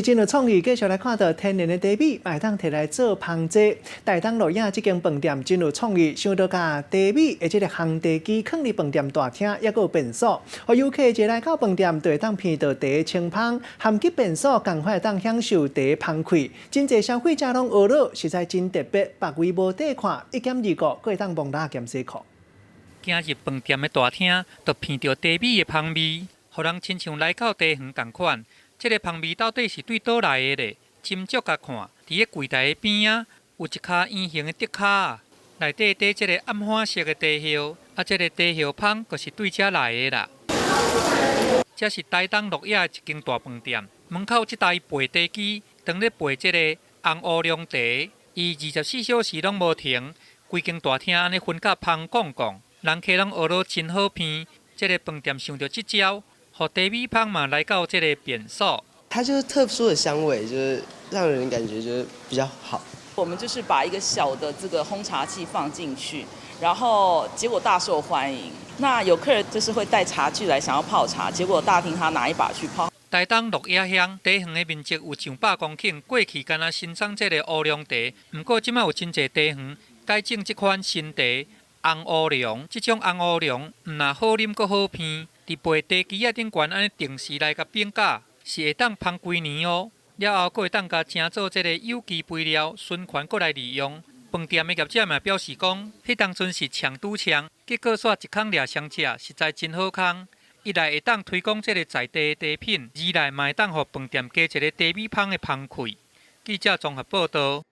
真有創意，繼續來看著天然的茶米，嘛會當提來做芳劑。台東鹿野這間飯店真有創意，想著共茶米的這个烘茶機囥佇飯店大廳，猶閣有便所，予遊客一來到飯店，就會當鼻著茶清芳，含去便所仝款會當享受茶芳氣。真濟消費者攏呵咾，實在真特別，別位無得看，一減二顧，閣會當摸蜊仔兼洗褲。行入飯店的大廳，就鼻著茶米的芳味，予人親像來到茶園仝款。這个芳味到底是對佗來的咧？斟酌共看，佇个櫃台的邊仔有一跤圓形的竹跤，內底貯這个暗褐色的茶葉，啊，這个茶葉芳就是對遮來的啦。這是台東鹿野的一間大飯店，門口這台焙茶機，當咧焙這个紅烏龍茶，伊24小時攏無停，規間大廳按呢薰甲芳摃摃，人客攏呵咾真好鼻。這个飯店想著這招，予茶米芳嘛來到這个便所。它就是特殊的香味，就是讓人感覺就是比較好。我們就是把一個小的這個烘茶器放進去，然後結果大受歡迎。那有客人就是會帶茶具來想要泡茶，結果大廳他拿一把去泡。台東鹿野鄉茶園的面積有上百公頃，過去干焦生產這个烏龍茶，毋過這擺有真濟茶園改種這款新茶紅烏龍。這種紅烏龍毋但好啉，閣好鼻。佇焙茶機仔頂懸按呢定時來共變價，是會當芳規年哦。了後，閣會當共成做這个有機肥料，循環閣來利用。飯店的業者嘛表示講，彼當陣是搶拄搶，結果煞一空掠相食，實在真好康。一來會當推廣這个在地的茶品，二來嘛會當予飯店加一个茶米芳的芳氣。記者綜合報導。